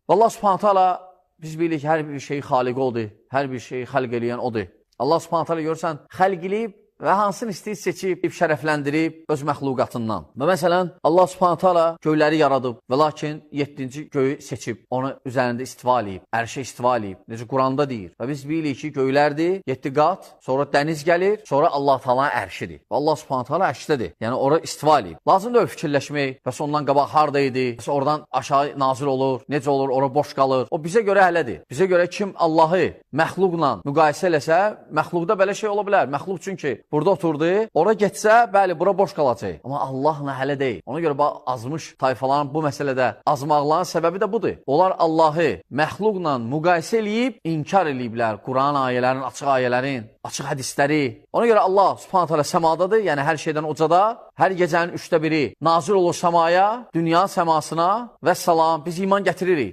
Və Allah Subhanahu taala, biz bilirik, hər bir şeyi xaliqi odur, hər bir şeyi xəlq eləyən odur. Allah Subhanahu taala, görürsən, xəlq eləyib və hansını istəyir seçib, şərəfləndirib öz məxluqatından. Və məsələn, Allah Subhanahu taala göyləri yaradıb və lakin 7-ci göyü seçib, onu üzərində istiva eləyib, ərşə istiva eləyib. Necə Quranda deyir. Və biz bilirik ki, göylərdir, 7 qat, sonra dəniz gəlir, sonra Allah Taala'nın ərşidir. Və Allah Subhanahu taala ərşdədir. Yəni ora istiva eləyib. Lazım deyil fikirləşmək, bəs ondan qabaq harda idi? Bəs oradan aşağı nazil olur, necə olur, ora boş qalır. O bizə görə hələdir. Bizə görə kim Allahı məxluqla müqayisə eləsə, məxluqda belə şey ola bilər. Məxluq çünki burada oturdu, ora getsə, bəli, bura boş qalacaq. Amma Allahla hələ deyil. Ona görə bax, azmış tayfaların bu məsələdə azmaqların səbəbi də budur. Onlar Allahı məxluqla müqayisə eləyib, inkar eləyiblər Quran ayələrin, açıq ayələrin, açıq hədisləri. Ona görə Allah Subhanahu taala səmadadır, yəni hər şeydən ucada. Hər gecənin üçdə biri nazil olur səmaya, dünya səmasına və salam. Biz iman gətiririk.